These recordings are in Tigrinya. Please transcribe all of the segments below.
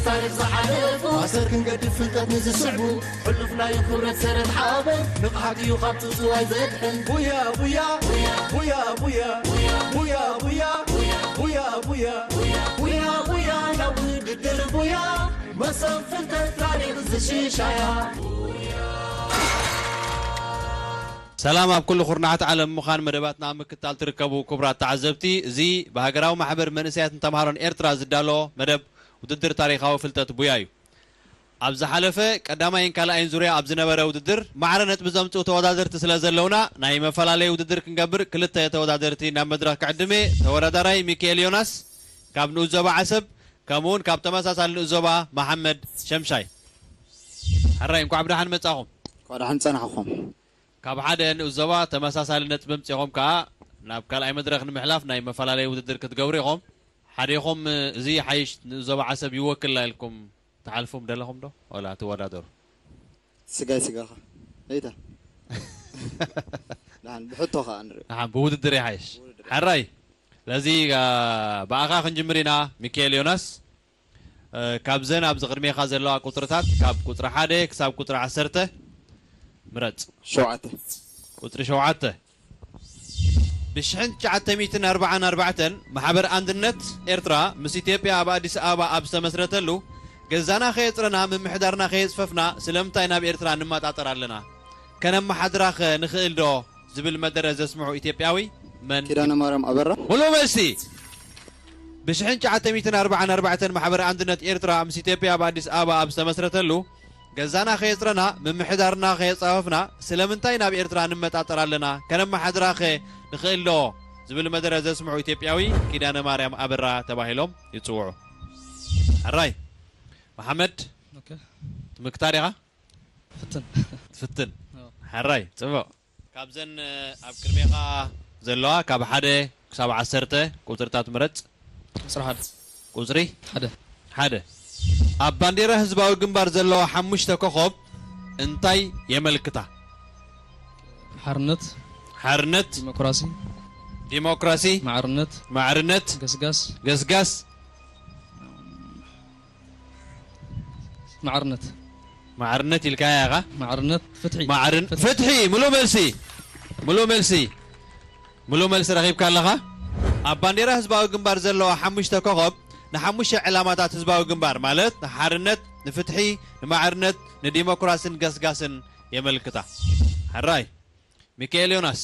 ታሪኽ ዝሓለፉ ኣሰር ክንገድፍ ፍልጠት ንዝስዕቡ ሕሉፍ ናይ ክብረት ሰረት ሓበን ንቕሓት እዩ ካብ ጽውጽዋይ ዘድሕን። ቡያ ቡያ ቡያ ቡያ ቡያ ቡያ ቡያ ቡያ ቡያ ቡያ ቡያ ናብ ውድድር ቡያ መሰብ ፍልጠት ታሪኽ ዝሽሻያ። ሰላም ኣብ ኩሉ ኩርናዓት ዓለም ምዃን መደባትና ኣብ ምክታል ትርከቡ ክቡራት ተዓዘብቲ፣ እዚ ብሃገራዊ ማሕበር መንእሰያትን ተምሃሮን ኤርትራ ዝዳሎ መደብ ውድድር ታሪኻዊ ፍልጠት ቡያ እዩ። ኣብ ዝሓለፈ ቀዳማይን ካልኣይን ዙርያ ኣብ ዝነበረ ውድድር ማዕረ ነጥቢ ዘምጽኡ ተወዳደርቲ ስለ ዘለውና ናይ መፈላለዪ ውድድር ክንገብር ክልተ ተወዳደርቲ ናብ መድረኽ ክዕድም እየ። ተወዳዳራይ ሚካኤል ዮናስ ካብ ንኡስ ዞባ ዓሰብ፣ ከምኡውን ካብ ተመሳሳሊ ንኡስ ዞባ መሓመድ ሸምሻይ። ሕራይ እንኳዕ ብደሓን መጻኹም። እንኳዕ ደሓን ጸናሕኹም። ካብ ሓደ ንኡስ ዞባ ተመሳሳሊ ነጥቢ ኣምጺኹም ከኣ ናብ ካልኣይ መድረኽ ንምሕላፍ ናይ መፈላለዪ ውድድር ክትገብሩ ኢኹም። ሓዲኹም እዚ ይሓይሽ ንኡስ ዞባ ዓሰብ ይወክልና ኢልኩም ትሓልፉ ምደለኹም ዶ? ወላ ትወዳደሩ? ስጋይ ስጋኻ። እይታ። ደሓን ብሕቶ ኸኣ ንሪኦ። ደሓን ብውድድር ይሓይሽ። ብውድድር። ሕራይ። ስለዚ፣ አ፣ ብኣኻ ክንጅምር ኢና ሚካኤል ዮናስ። እ፣ ካብዘን ኣብዚ ቅድሜኻ ዘለዋ ቁጽርታት፣ ካብ ቁጽሪ ሓደ ክሳብ ቁጽሪ ዓሰርተ ምረጽ። ሸውዓተ። ቁጽሪ ሸውዓተ። ብሽሕን ትሽዓተ ሚእትን ኣርባዓን ኣርባዕተን ማሕበር ኣንድነት ኤርትራ ምስ ኢትዮጵያ ኣብ ኣዲስ ኣበባ ኣብ ዝተመስረተሉ፣ ገዛና ከየጽረና ምምሕዳርና ከየጽፈፍና ስለምንታይ ናብ ኤርትራ ንመጣጠር ኣለና? ከነመሓድራኸ ንኽእል ዶ? ዝብል መደረ ዘስምዑ ኢትዮጵያዊ መን? ኪዳነ ማርያም ኣበራ። ሙሉእ መልሲ። ብሽሕን ትሽዓተ ሚእትን ኣርባዓን ኣርባዕተን ማሕበር ኣንድነት ኤርትራ ምስ ኢትዮጵያ ኣብ ኣዲስ ኣበባ ኣብ ዝተመስረተሉ፣ ገዛና ከየጽረና፣ ምምሕዳርና ከየጻፈፍና፣ ስለምንታይ ናብ ኤርትራ ንመጣጠር ኣለና? ከነመሓድራኸ ንኽእል ዶ? ዝብል መደረ ዘስምዑ ኢትዮጵያዊ ኪዳነ ማርያም ኣበራ ተባሂሎም ይጽውዑ። ሕራይ። መሓመድ፣ ኦኬ። ትምክታ ዲኻ? ፍትን። ትፍትን። ኣዎ። ሕራይ፣ ጽቡቕ። ካብዘን፣ እ፣ ኣብ ቅድሜኻ ዘለዋ ካብ ሓደ ክሳብ ዓሰርተ ቁጽርታት ምረጽ። ቁጽሪ ሓደ። ቁጽሪ? ሓደ። ሓደ። ኣብ ባንዴራ ህዝባዊ ግንባር ዘለዋ ሓሙሽተ ኮኾብ እንታይ የመልክታ? ሓርነት። ሓርነት። ዲሞክራሲ። ዲሞክራሲ። ማዕርነት። ማዕርነት። ገስጋስ። ገስጋስ። ማዕርነት። ማዕርነት ኢልካያ ኢኻ? ማዕርነት፣ ፍትሒ። ማዕርን-፣ ፍትሒ። ፍትሒ፣ ምሉእ መልሲ። ምሉእ መልሲ። ምሉእ መልሲ ረኺብካ ኣለኻ። ኣብ ባንዴራ ህዝባዊ ግንባር ዘለዋ ሓሙሽተ ኮኾብ ንሓሙሽተ ዕላማታት ህዝባዊ ግንባር፣ ማለት ንሓርነት፣ ንፍትሒ፣ ንማዕርነት፣ ንዲሞክራስን ገስጋስን የመልክታ። ሕራይ። ሚካኤል ዮናስ፣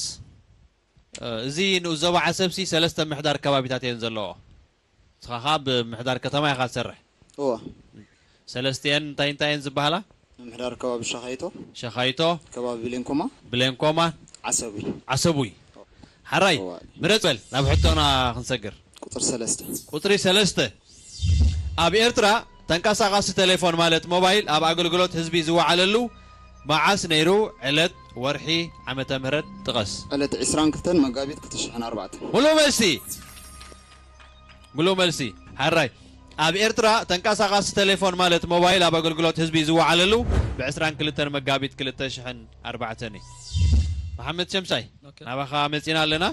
እ፣ እዚ ንኡስ ዞባ ዓሰብሲ ሰለስተ ምሕዳር ከባቢታት እየን ዘለዎ። ንስኻ ኸኣ ብምሕዳር ከተማ ኢኻ ትሰርሕ። እወ። ሰለስቲኤን እንታይ እንታይ እየን ዝበሃላ? ምምሕዳር ከባቢ ሸኻይቶ። ሸኻይቶ። ከባቢ ብሌንኮማ። ብሌንኮማ። ዓሰቡይ። ዓሰቡይ። ሕራይ፣ እወ። ምረጽ በል፣ ናብ ሕቶና ክንሰግር። ቁጽሪ ሰለስተ። ቁጽሪ ሰለስተ። ኣብ ኤርትራ ተንቀሳቓሲ ቴሌፎን ማለት ሞባይል ኣብ ኣገልግሎት ህዝቢ ዝወዓለሉ መዓስ ነይሩ? ዕለት፣ ወርሒ፣ ዓመተ ምህረት ጥቀስ። ዕለት ዕስራን ክልተን መጋቢት ክልተ ሽሕን ኣርባዕተን። ሙሉእ መልሲ። ሙሉእ መልሲ። ሕራይ። ኣብ ኤርትራ ተንቀሳቓሲ ቴሌፎን ማለት ሞባይል ኣብ ኣገልግሎት ህዝቢ ዝወዓለሉ ብዕስራን ክልተን መጋቢት ክልተ ሽሕን ኣርባዕተን እዩ። መሓመድ ሸምሻይ፣ ኦኬ። ናባኻ መጺና ኣለና።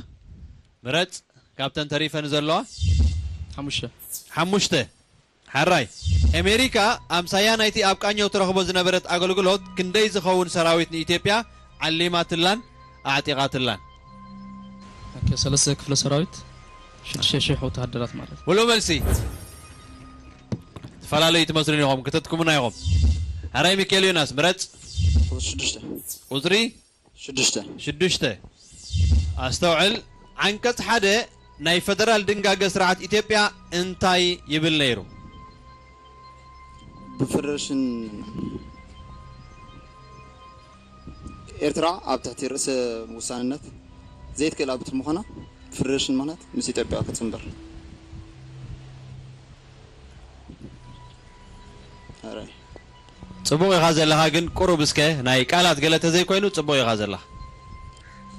ምረጽ፣ ካብተን ተሪፈን ዘለዋ። ሓሙሽተ። ሓሙሽተ። ሕራይ። ኣሜሪካ ኣምሳያ ናይቲ ኣብ ቃኘው ትረኽቦ ዝነበረት ኣገልግሎት ክንደይ ዝኸውን ሰራዊት ንኢትዮጵያ ዓሊማትላን ኣዕጢቓትላን? ኦኬ፣ ሰለስተ ክፍለ ሰራዊት፣ ሽዱሽተ ሽሕ ወተሃደራት ማለት። ሙሉእ መልሲ። ዝተፈላለዩ ትመስሉን ኢኹም፣ ክተትኩምና ኢኹም። ሕራይ ሚካኤል ዮናስ፣ ምረጽ። ቁጽሪ ሽዱሽተ። ቁጽሪ? ሽዱሽተ። ሽዱሽተ። ኣስተውዕል፣ ዓንቀጽ ሓደ ናይ ፈደራል ድንጋገ ስርዓት ኢትዮጵያ እንታይ ይብል ነይሩ? ብፈደረሽን ኤርትራ ኣብ ትሕቲ ርእሰ ውሳንነት ዘይትክእል ኣብ ምዃና፣ ብፈደረሽን ምኽንያት ምስ ኢትዮጵያ ክትጽንበር። ሕራይ። ጽቡቕ ኢኻ ዘለኻ፣ ግን ቁሩብ እስከ ናይ ቃላት ገለ ተዘይኮይኑ ጽቡቕ ኢኻ ዘለኻ።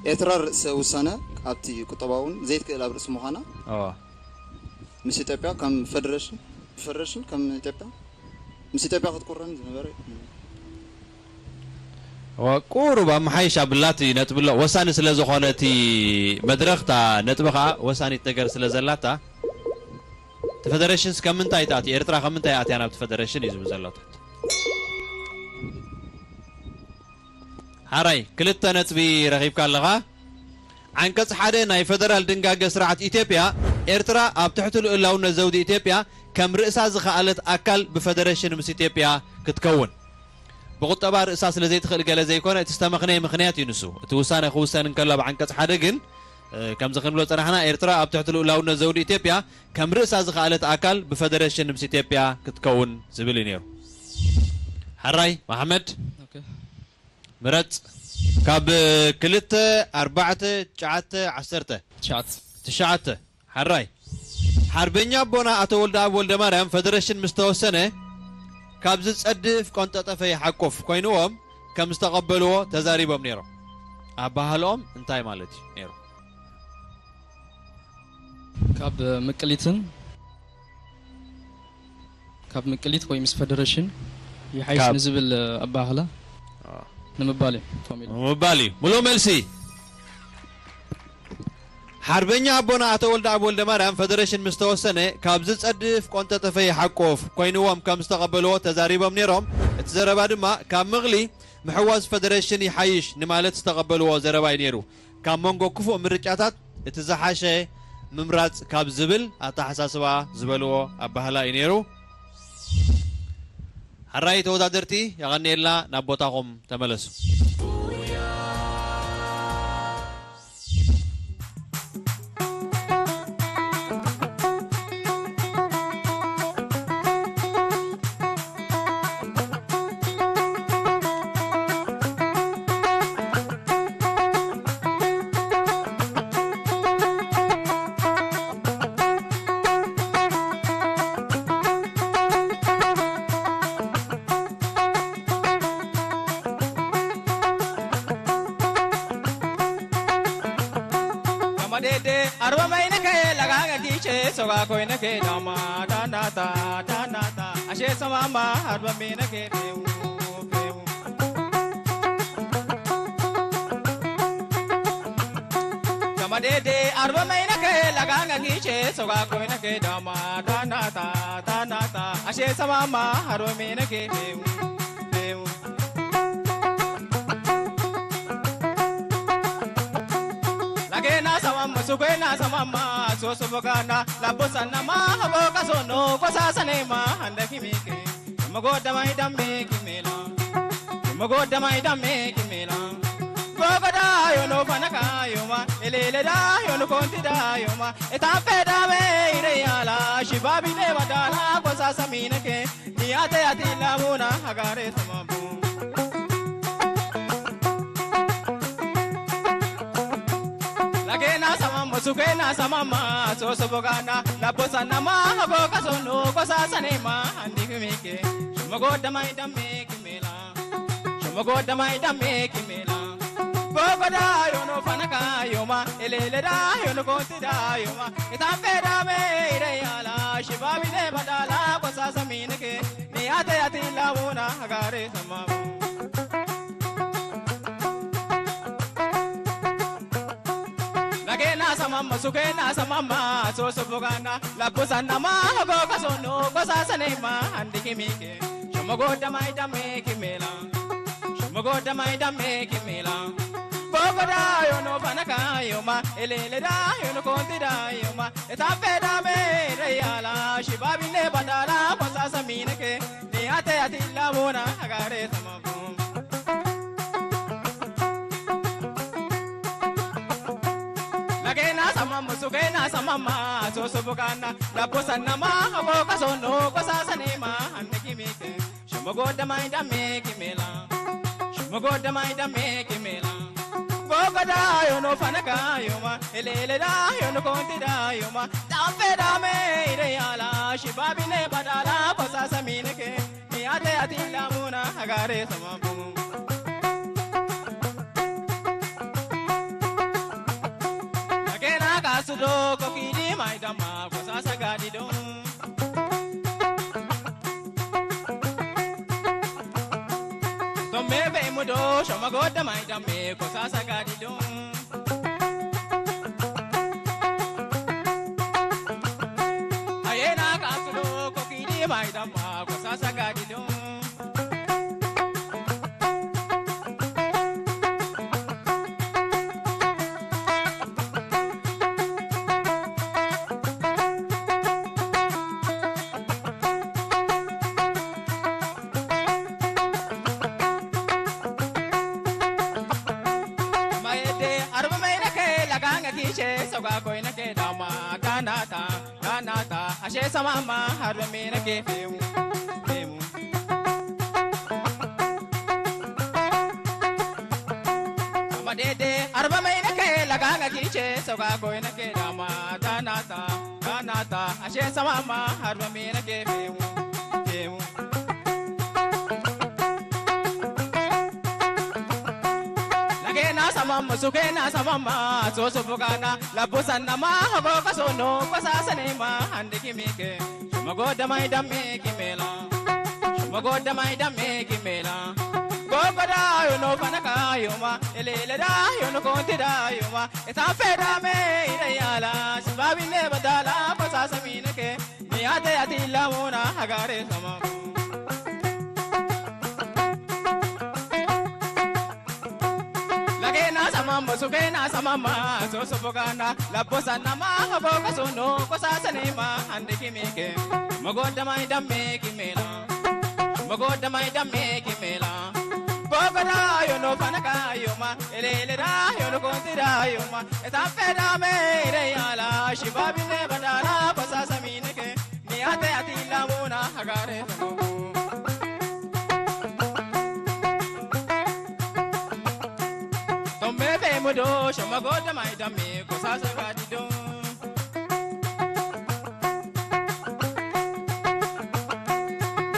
ኤርትራ ርእሰ ውሳነ ኣብቲ ቁጠባውን ዘይትክእል ኣብ ርእሲ ምዃና፣ እወ። ምስ ኢትዮጵያ ከም ፈደረሽን፣ ፈደረሽን ከም ኢትዮጵያ፣ ምስ ኢትዮጵያ ክትቁረን ዝነበረ። እወ፣ ቁሩብ ኣመሓይሽ ኣብላ እቲ ነጥቢ ኣሎ። ወሳኒ ስለ ዝኾነ እቲ መድረኽ፣ እታ ነጥቢ ኸኣ ወሳኒት ነገር ስለ ዘላታ፣ እታ ፈደረሽንስ ከም ምንታይ ትኣቲ? ኤርትራ ከም ምንታይ ኣትያ ናብቲ ፈደረሽን እዩ ዝብል ዘሎ። ሓራይ ክልተ ነጥቢ ረኺብካ ኣለኻ። ዓንቀጽ ሓደ ናይ ፈደራል ድንጋገ ስርዓት ኢትዮጵያ፣ ኤርትራ ኣብ ትሕቲ ልኡላውነት ዘውዲ ኢትዮጵያ ከም ርእሳ ዝኸኣለት ኣካል ብፈደረሽን ምስ ኢትዮጵያ ክትከውን። ብቁጠባ ርእሳ ስለ ዘይትኽእል ገለ ዘይኮነ፣ እቲ ዝተመኽነየ ምኽንያት እዩ ንሱ። እቲ ውሳነ ክውሰን እንከሎ ኣብ ዓንቀጽ ሓደ ግን፣ እ፣ ከምዚ ክንብሎ ጸናሕና፣ ኤርትራ ኣብ ትሕቲ ልኡላውነት ዘውዲ ኢትዮጵያ ከም ርእሳ ዝኸኣለት ኣካል ብፈደረሽን ምስ ኢትዮጵያ ክትከውን ዝብል እዩ ነይሩ። ሓራይ መሓመድ፣ ኦኬ። ምረጽ። ካብ ክልተ፣ ኣርባዕተ፣ ትሽዓተ፣ ዓሰርተ። ትሽዓተ። ትሽዓተ። ሓራይ። ሓርበኛ ኣቦና ኣቶ ወልደኣብ ወልደማርያም ፈደረሽን ምስ ተወሰነ፣ ካብ ዝጸድፍ ቆንጠጠፈ ይሓቁፍ ኮይንዎም ከም ዝተቐበልዎ ተዛሪቦም ነይሮም። ኣባህልኦም እንታይ ማለት እዩ ነይሩ? ካብ ምቅሊትን ካብ ምቅሊት ወይ ምስ ፈደረሽን ይሓይሽ ካብ ንዝብል ኣባህላ ንምባል እዩ። ፎሚላ። ምባል እዩ። ሙሉእ መልሲ። ሓርበኛ ኣቦና ኣቶ ወልደኣብ ወልደማርያም ፈደረሽን ምስ ተወሰነ ካብ ዝጸድፍ ቆንጠጠፈ ይሓቁፍ ኮይንዎም ከም ዝተቐበልዎ ተዛሪቦም ነይሮም። እቲ ዘረባ ድማ ካብ ምቕሊ ምሕዋዝ ፈደረሽን ይሓይሽ ንማለት ዝተቐበልዎ ዘረባ እዩ ነይሩ። ካብ መንጎ ክፉእ ምርጫታት እቲ ዝሓሸ ምምራጽ ካብ ዝብል ኣተሓሳስባ ዝበልዎ ኣባህላ እዩ ነይሩ። ሓራይ ተወዳደርቲ የቐንየልና፣ ናብ ቦታኹም ተመለሱ። Kamadede arba maina ke laga ga giche soga koina ke dama danata danata ashe samama arba maina ke deu deu. Kamadede arba maina ke laga ga giche soga koina ke dama danata danata ashe samama arba maina ke deu deu. Lagena samam sugena samam so subgana labusanna ma boka sono ko sasane ma handa kimike. Mogo damai damme kimela. Mogo damai damme kimela. Gogo da yo no fanaka yo ma elele da yo no konti da yo ma. Etape da me ire ala shibabi ne badala ko sasamine ke. Ni ate ati lamuna agare samabu. Lagena samam sugena samam so sobogana labosa nama go kasono ko sasane ma andi kumike. Mogo damai damme kimela. Mogo damai damme kimela. Gogo da yo no fanaka yo ma elele da yo no konti da yo ma. Etape da me ire ala shibabi ne badala ko sasamine ke. Ni ate ati lamuna agare samabu. Lagena samam sugena samam so subgana labusa nama go kasono ko sasane ma andi kimike. Shomogo damai damme kimela. Shomogo damai damme kimela. Gogo da yo no banaka yo ma elele da yo no konti da yo ma. Etape da me re ala shibabi ne badala ko sasamine ke. Ni ate ati lamuna agare samabu. Lagena samam sugena samam so subgana labusa nama go kasono ko sasane ma andi kimike. Shomogo damai damme kimela. Shomogo damai damme kimela. Gogo da yo no fanaka yo ma elele da yo no konti da yo ma. Tape da me ire ala shibabi ne badala ko sasamine ke. Ni ate ati lamuna agare samabu. Lagena kasudo ko kidi mai dama ko sasa gadi do. Tombe be mudo shomogo damai damme ko sasa gadi do. Ayena ማይ ደማ ጎሳ ሰጋዲዶ። Mayede arba maynake laganga kiche soga koinake dama danata danata ashe samama arba maynake femu femu. Amadede arba maynake laganga kiche soga koinake dama danata danata ashe samama arba maynake femu femu. Lagena samama sukena samama soso bugana labusan nama hogo kasono kosa sanema andiki mike. Shumago damai damme kimela. Shumago damai damme kimela. Gogo da yo no fanaka yuma. Elele da yo no konti da yuma. Eta feda me ida yala. Sibabi ne badala kosa saminake. Ni ate ati lamuna hagare sama. Lagena samama sukena samama soso bogana labosa nama hogo kasono kosa sanema andiki mike. Magoda mai damme kimela. Magoda mai damme kimela. Gogo da yo no fanaka yuma. Elele da yo no konti da yuma. Eta feda me ire yala shibabi ne badala kosa saminake. Ni ate ati lamuna hagare. Tombe fe mudo shoma goda mai dame kosa sagadido.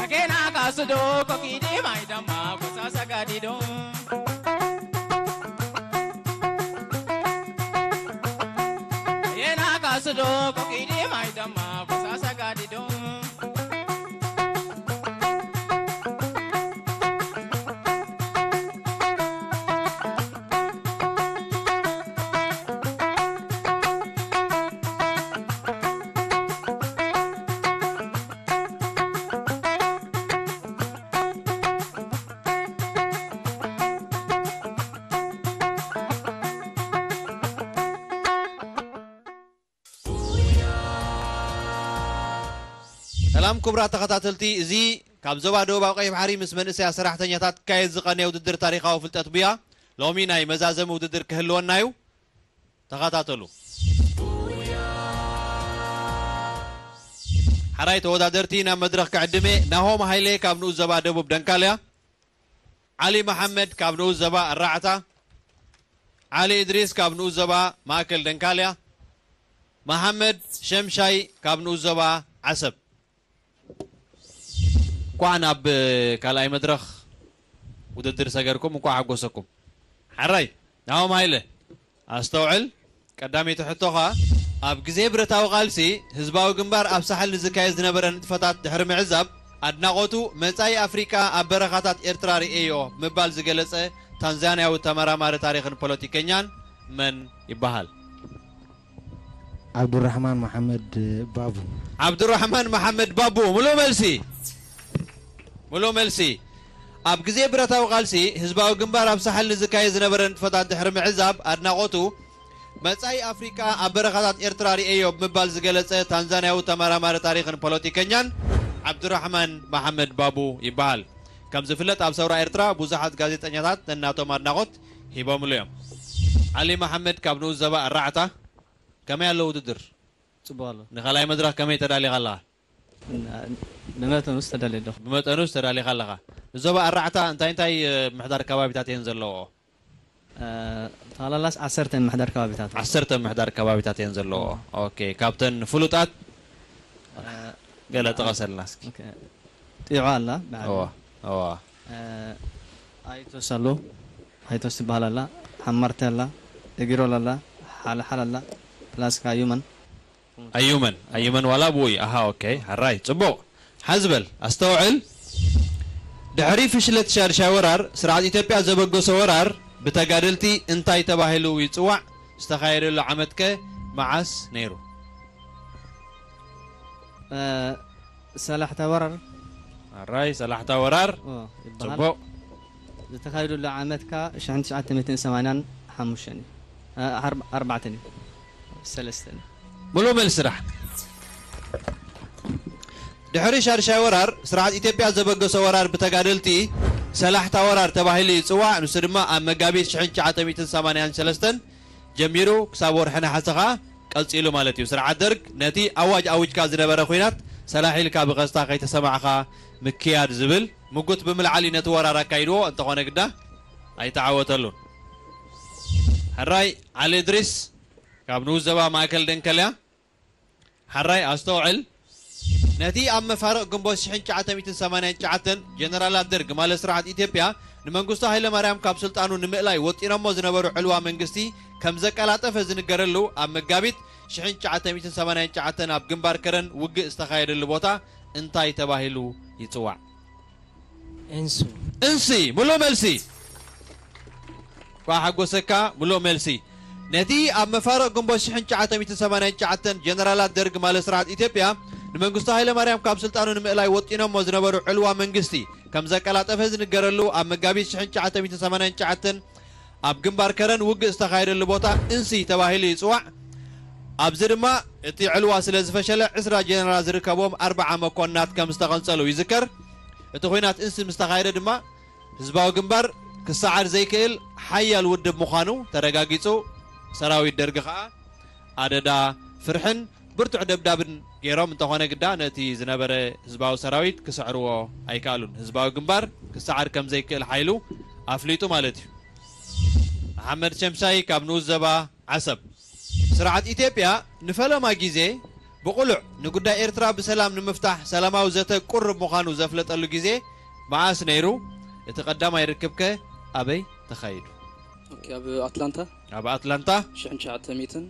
Akena kasudo kokidi mai dama kosa sagadido. Yena kasudo kokidi mai dama kosa sagadido. ሰላም ክቡራት ተኸታተልቲ፣ እዚ ካብ ዞባ ደቡባዊ ቀይሕ ባሕሪ ምስ መንእሰያት ሰራሕተኛታት ክካየድ ዝቐነየ ውድድር ታሪኻዊ ፍልጠት ቡያ ሎሚ ናይ መዛዘሚ ውድድር ክህልወና እዩ። ተኸታተሉ። ሓራይ ተወዳደርቲ ናብ መድረኽ ክዕድሜ ናሆም ሃይለ ካብ ንኡስ ዘባ ደቡብ ደንካልያ፣ ዓሊ መሓመድ ካብ ንኡስ ዘባ ኣራዕታ፣ ዓሊ እድሪስ ካብ ንኡስ ዘባ ማእከል ደንካልያ፣ መሓመድ ሸምሻይ ካብ ንኡስ ዘባ ዓሰብ። እንኳዕ ናብ ካልኣይ መድረኽ ውድድር ሰገርኩም፣ እንኳዕ ሓጎሰኩም። ሓራይ ናሆም ሃይለ፣ ኣስተውዕል። ቀዳመይቲ ሕቶኻ፣ ኣብ ግዜ ብረታዊ ቃልሲ ህዝባዊ ግንባር ኣብ ሳሕል ንዝካየድ ዝነበረ ንጥፈታት ድሕሪ ምዕዛብ ኣድናቖቱ፣ መጻኢ ኣፍሪቃ ኣብ በረኻታት ኤርትራ ርእየዮ ምባል ዝገለጸ ታንዛንያዊ ተመራማሪ ታሪኽን ፖለቲከኛን መን ይበሃል? ዓብዱራሕማን መሓመድ ባቡ። ዓብዱራሕማን መሓመድ ባቡ። ሙሉእ መልሲ፣ ሙሉእ መልሲ። ኣብ ግዜ ብረታዊ ቃልሲ ህዝባዊ ግንባር ኣብ ሳሕል ንዝካየድ ዝነበረ ንጥፈታት ድሕሪ ምዕዛብ ኣድናቖቱ፣ መጻኢ ኣፍሪቃ ኣብ በረኻታት ኤርትራ ርእየዮ ብምባል ዝገለጸ ታንዛንያዊ ተመራማሪ ታሪኽን ፖለቲከኛን ዓብዱራሕማን መሓመድ ባቡ ይበሃል። ከም ዝፍለጥ ኣብ ሰውራ ኤርትራ ብዙሓት ጋዜጠኛታት ነናቶም ኣድናቖት ሂቦምሉ እዮም። ዓሊ መሓመድ ካብ ንኡስ ዘባ ኣራዕታ፣ ከመይ ኣሎ ውድድር? ጽቡቕ ኣሎ። ንኻልኣይ መድረኽ ከመይ ተዳሊኻ ኣለኻ? ብመጠኑስ ተዳልየ ኣለኹ። ብመጠኑስ ተዳሊኻ ኣለኻ። ንዞባ ኣራዕታ እንታይ እንታይ ምሕዳር ከባቢታት እየን ዘለዎ? ጠቕላላስ ዓሰርተ ምሕዳር ከባቢታት። ዓሰርተ ምሕዳር ከባቢታት እየን ዘለዎ። ኦኬ፣ ካብተን ፍሉጣት ገለ ጥቀሰልና እስኪ። ጢዖ ኣላ ብዓል እዋ እዋ ኣይቶስ ኣሎ። ኣይቶስ ትበሃል ኣላ። ሓማርተ ኣላ። እግሮል ኣላ። ሓለሓል ኣላ። ፕላስካ ዩመን ኣዩመን ኣዩመን ዋላ ብኡይ ኣሃ ኦኬ ሓራይ ጽቡቕ ሓዝበል ኣስተውዕል ድሕሪ ፍሽለት ሻድሻይ ወራር ስርዓት ኢትዮጵያ ዘበገሶ ወራር ብተጋደልቲ እንታይ ተባሂሉ ይጽዋዕ ዝተኻየደሉ ዓመትከ መዓስ ነይሩ ሰላሕታ ወራር። ኣራይ ሰላሕታ ወራር። ኦ፣ ይበሃል። ጽቡቕ። ዝተኻየደሉ ዓመት ከኣ ሽሕን ትሽዓተ ሚእትን ሰማንያን ሓሙሽተን እዩ። እ፣ ኣርባ-፣ ኣርባዕተን እዩ። ሰለስተን እዩ። ሙሉእ መልሲ ስራሕ። ድሕሪ ሻድሻይ ወራር ስርዓት ኢትዮጵያ ዘበገሶ ወራር ብተጋደልቲ ሰላሕታ ወራር ተባሂሉ ይጽዋዕ። ንሱ ድማ ኣብ መጋቢት ሽሕን ትሽዓተ ሚእትን ሰማንያን ሰለስተን ጀሚሩ ክሳብ ወርሒ ነሓሰ ከኣ ቀጺሉ ማለት እዩ። ስርዓት ደርግ ነቲ ኣዋጅ ኣዊጅካ ዝነበረ ኲናት ሰላሕ ኢልካ ብቐስታ ከይተሰማዕኻ ምክያድ ዝብል ምጉት ብምልዓል እዩ ነቲ ወራር ኣካይድዎ። እንተኾነ ግዳ ኣይተዓወተሉን። ሕራይ ዓሊ እድሪስ ካብ ንኡስ ዞባ ማእከል ደንከልያ። ሕራይ ኣስተውዕል። ነቲ ኣብ መፋርቕ ግንቦት ሽሕን ትሽዓተ ሚእትን ሰማንያን ትሽዓተን ጀነራላት ደርግ ማለት ስርዓት ኢትዮጵያ ንመንግስቱ ሃይለማርያም ካብ ስልጣኑ ንምእላይ ወጢኖሞ ዝነበሩ ዕልዋ መንግስቲ ከም ዘቀላጠፈ ዝንገረሉ ኣብ መጋቢት ሽሕን ትሽዓተ ሚእትን ሰማንያን ትሽዓተን ኣብ ግንባር ከረን ውግእ ዝተኻየደሉ ቦታ እንታይ ተባሂሉ ይጽዋዕ? እንሱ እንሲ ሙሉእ መልሲ። ኳ ሓጎሰካ ሙሉእ መልሲ። ነቲ ኣብ መፋርቕ ግንቦት ሽሕን ትሽዓተ ሚእትን ሰማንያን ትሽዓተን ጀነራላት ደርግ ማለት ስርዓት ኢትዮጵያ ንመንግስቱ ሃይለማርያም ካብ ስልጣኑ ንምእላይ ወጢኖሞ ዝነበሩ ዕልዋ መንግስቲ ከም ዘቀላጠፈ ዝንገረሉ ኣብ መጋቢት ሽሕን ትሽዓተ ሚእትን ሰማንያን ትሽዓተን ኣብ ግንባር ከረን ውግእ ዝተኻየደሉ ቦታ እንሲ ተባሂሉ ይጽዋዕ። ኣብዚ ድማ እቲ ዕልዋ ስለ ዝፈሸለ ዕስራ ጀነራል ዝርከቦም ኣርብዓ መኮንናት ከም ዝተቐንጸሉ ይዝከር። እቲ ኲናት እንሲ ምስ ተኻየደ ድማ ህዝባዊ ግንባር ክሰዓር ዘይክእል ሓያል ውድብ ምዃኑ ተረጋጊጹ። ሰራዊት ደርጊ ኸኣ ኣደዳ ፍርሕን ብርቱዕ ደብዳብን ገይሮም። እንተኾነ ግዳ ነቲ ዝነበረ ህዝባዊ ሰራዊት ክስዕርዎ ኣይከኣሉን። ህዝባዊ ግንባር ክሰዓር ከም ዘይክእል ሓይሉ ኣፍሊጡ ማለት እዩ። መሓመድ ሸምሻይ ካብ ንኡስ ዘባ ዓሰብ። ስርዓት ኢትዮጵያ ንፈለማ ግዜ ብቕሉዕ ንጉዳይ ኤርትራ ብሰላም ንምፍታሕ ሰላማዊ ዘተ ቅሩብ ምዃኑ ዘፍለጠሉ ግዜ መዓስ ነይሩ? እቲ ቀዳማይ ርክብከ ኣበይ ተኻይዱ? ኦኬ፣ ኣብ ኣትላንታ ኣብ ኣትላንታ። ሽሕን ትሽዓተ ሚእትን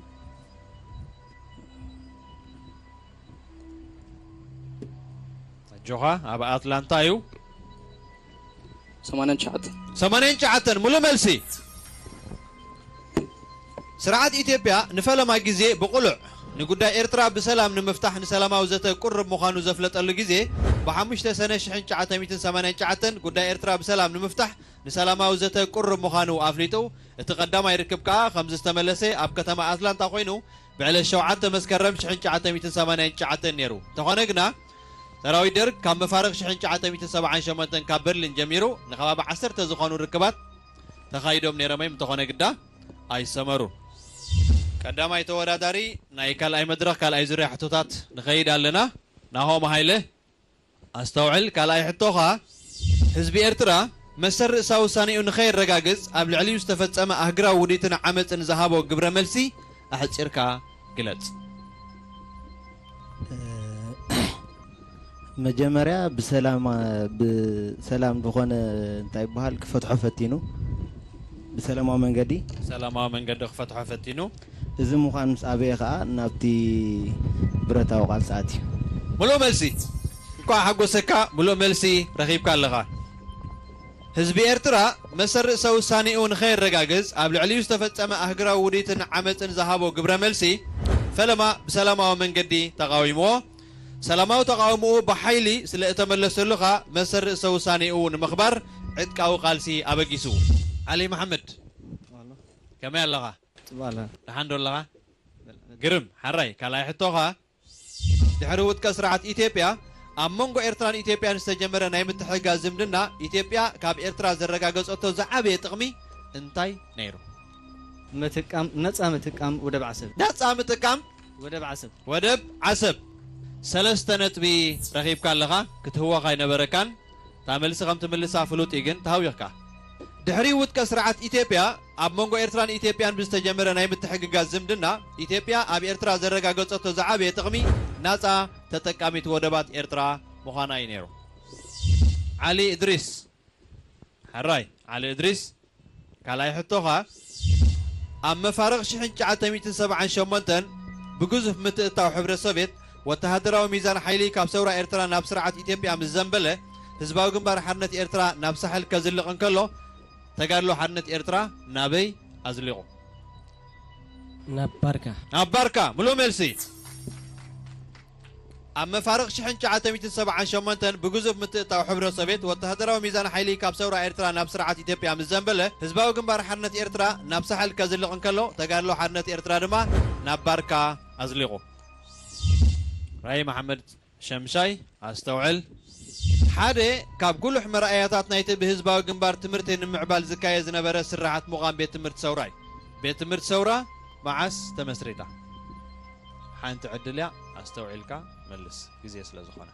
ኣጆኻ ኣብ ኣትላንታ እዩ። ሰማንያን ትሽዓተን ሰማንያን ትሽዓተን ሙሉእ መልሲ። ስርዓት ኢትዮጵያ ንፈለማ ግዜ ብቕሉዕ ንጉዳይ ኤርትራ ብሰላም ንምፍታሕ ንሰላማዊ ዘተ ቅሩብ ምዃኑ ዘፍለጠሉ ግዜ ብሓሙሽተ ሰነ ሽሕን ትሽዓተ ሚእትን ሰማንያን ትሽዓተን ጉዳይ ኤርትራ ብሰላም ንምፍታሕ ንሰላማዊ ዘተ ቅሩብ ምዃኑ ኣፍሊጡ። እቲ ቀዳማይ ርክብ ከኣ ከምዚ ዝተመለሰ ኣብ ከተማ ኣትላንታ ኮይኑ ብዕለት ሸውዓተ መስከረም ሽሕን ትሽዓተ ሚእትን ሰማንያን ትሽዓተን ነይሩ። እንተኾነ ግና ሰራዊት ደርግ ካብ መፋርቕ ሽሕን ትሽዓተ ሚእትን ሰብዓን ሸሞንተን ካብ በርሊን ጀሚሩ ንከባቢ ዓሰርተ ዝኾኑ ርክባት ተኻይዶም ነይሮም እዮም። እንተኾነ ግዳ ኣይሰመሩን። ቀዳማይ ተወዳዳሪ ናይ ካልኣይ መድረኽ ካልኣይ ዙርያ ሕቶታት ንኸይድ ኣለና። ናሆም ሃይለ ኣስተውዕል። ካልኣይ ሕቶኻ ህዝቢ ኤርትራ መሰል ርእሳዊ ውሳኔኡ ንኸየረጋግጽ ኣብ ልዕሊኡ ዝተፈጸመ ኣህግራዊ ውዲትን ዓመጽን ዝሃቦ ግብረ መልሲ ኣሕጺርካ ግለጽ። መጀመርያ ብሰላም ብሰላም ዝኾነ እንታይ ይበሃል ክፈትሖ ፈቲኑ ብሰላማዊ መንገዲ ሰላማዊ መንገዲ ክፈትሖ ፈቲኑ። እዚ ምዃን ምስ ኣበየ ከዓ ናብቲ ብረታዊ ቃልሲ ኣትዩ። ሙሉእ መልሲ። እንኳዕ ሓጎሰካ፣ ሙሉእ መልሲ ረኺብካ ኣለኻ። ህዝቢ ኤርትራ መሰል ርእሰ ውሳኔኡ ንኸየረጋግጽ ኣብ ልዕሊኡ ዝተፈጸመ ኣህግራዊ ውዲትን ዓመጽን ዝሃቦ ግብረ መልሲ ፈለማ ብሰላማዊ መንገዲ ተቓዊምዎ። ሰላማዊ ተቓውምኡ ብሓይሊ ስለ እተመለሰሉ ኸኣ መሰል ርእሰ ውሳኔኡ ንምኽባር ዕጥቃዊ ቃልሲ ኣበጊሱ። ዓሊ መሓመድ ከመይ ኣለኻ? ጽቡቕ ኣለና። ደሓን ዶ ኣለኻ? ግርም ሓራይ ካልኣይ ሕቶኻ ድሕሪ ውድቀት ስርዓት ኢትዮጵያ ኣብ መንጎ ኤርትራን ኢትዮጵያን ዝተጀመረ ናይ ምትሕግጋዝ ዝምድና ኢትዮጵያ ካብ ኤርትራ ዘረጋገጸቶ ዝዓበየ ጥቕሚ እንታይ ነይሩ? ምትቃም ነጻ ምትቃም ወደብ ዓሰብ ነጻ ምጥቃም ወደብ ዓሰብ ወደብ ዓሰብ። ሰለስተ ነጥቢ ረኺብካ ኣለኻ፣ ክትህወኽ ኣይነበረካን። እታ መልሲ ከም ትምልሳ ፍሉጥ እዩ፣ ግን ተሃዊኽካ። ድሕሪ ውድቀት ስርዓት ኢትዮጵያ ኣብ መንጎ ኤርትራን ኢትዮጵያን ብዝተጀመረ ናይ ምትሕግጋዝ ዝምድና ኢትዮጵያ ኣብ ኤርትራ ዘረጋገጸቶ ዝዓበየ ጥቕሚ ናጻ ተጠቃሚት ወደባት ኤርትራ ምዃና እዩ ነይሩ። ዓሊ እድሪስ። ሕራይ ዓሊ እድሪስ። ካልኣይ ሕቶኻ ኣብ መፋርቕ ሽሕን ትሽዓተ ሚእትን ሰብዓን ሸሞንተን ብግዙፍ ምትእታው ሕብረት ሶቭየት ወተሃደራዊ ሚዛን ሓይሊ ካብ ሰውራ ኤርትራ ናብ ስርዓት ኢትዮጵያ ምስ ዘንበለ ህዝባዊ ግንባር ሓርነት ኤርትራ ናብ ሳሕል ከዝልቕ እንከሎ ተጋድሎ ሓርነት ኤርትራ ናበይ ኣዝሊቑ? ናብ ባርካ ናብ ባርካ። ሙሉእ መልሲ። ኣብ መፋርቕ ሽሕን ትሽዓተ ሚእትን ሰብዓን ሸሞንተን ብግዙፍ ምትእትታው ሕብረት ሶቬት፣ ወተሃደራዊ ሚዛን ሓይሊ ካብ ሰውራ ኤርትራ ናብ ስርዓት ኢትዮጵያ ምስ ዘንበለ፣ ህዝባዊ ግንባር ሓርነት ኤርትራ ናብ ሳሕል ከዝልቕ እንከሎ፣ ተጋድሎ ሓርነት ኤርትራ ድማ ናብ ባርካ ኣዝሊቑ። ራይ መሓመድ ሸምሻይ፣ ኣስተውዕል። ሓደ ካብ ጉሉሕ መርኣያታት ናይቲ ብህዝባዊ ግንባር ትምህርቲ ንምዕባል ዝካየድ ዝነበረ ስርሓት ምዃን ቤት ትምህርቲ ሰውራ እዩ። ቤት ትምህርቲ ሰውራ መዓስ ተመስሪታ? ሓንቲ ዕድል እያ፣ ኣስተውዒልካ መልስ፣ ግዜ ስለ ዝኾነ።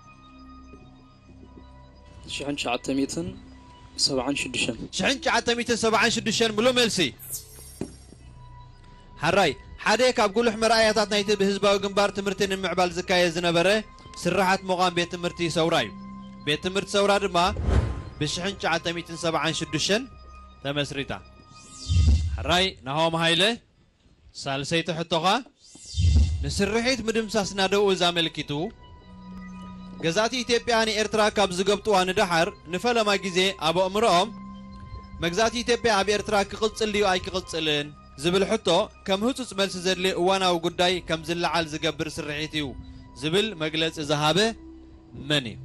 ሽሕን ትሽዓተ ሚእትን ሰብዓን ሽዱሽተን። ሽሕን ትሽዓተ ሚእትን ሰብዓን ሽዱሽተን ምሉእ መልሲ። ሓራይ፣ ሓደ ካብ ጉሉሕ መርኣያታት ናይቲ ብህዝባዊ ግንባር ትምህርቲ ንምዕባል ዝካየድ ዝነበረ ስርሓት ምዃን ቤት ትምህርቲ ሰውራ እዩ። ቤት ትምህርቲ ሰውራ ድማ ብ ሽሕን ትሽዓተ ሚእትን ሰብዓን ሽዱሽተን ተመስሪታ። ሓራይ፣ ናሆም ሃይለ፣ ሳልሰይቲ ሕቶኻ፣ ንስርሒት ምድምሳስ ናደኡ ዛመልኪቱ፣ ገዛእቲ ኢትዮጵያ ንኤርትራ ካብ ዝገብጥዋ ንደሓር ንፈለማ ግዜ ኣብ ኣእምሮኦም፣ መግዛእቲ ኢትዮጵያ ኣብ ኤርትራ ክቕጽል ድዩ ኣይክቕጽልን ዝብል ሕቶ ከም ህጹጽ መልሲ ዘድልዮ እዋናዊ ጉዳይ ከም ዝለዓል ዝገብር ስርሒት እዩ ዝብል መግለጺ ዝሃበ መን እዩ?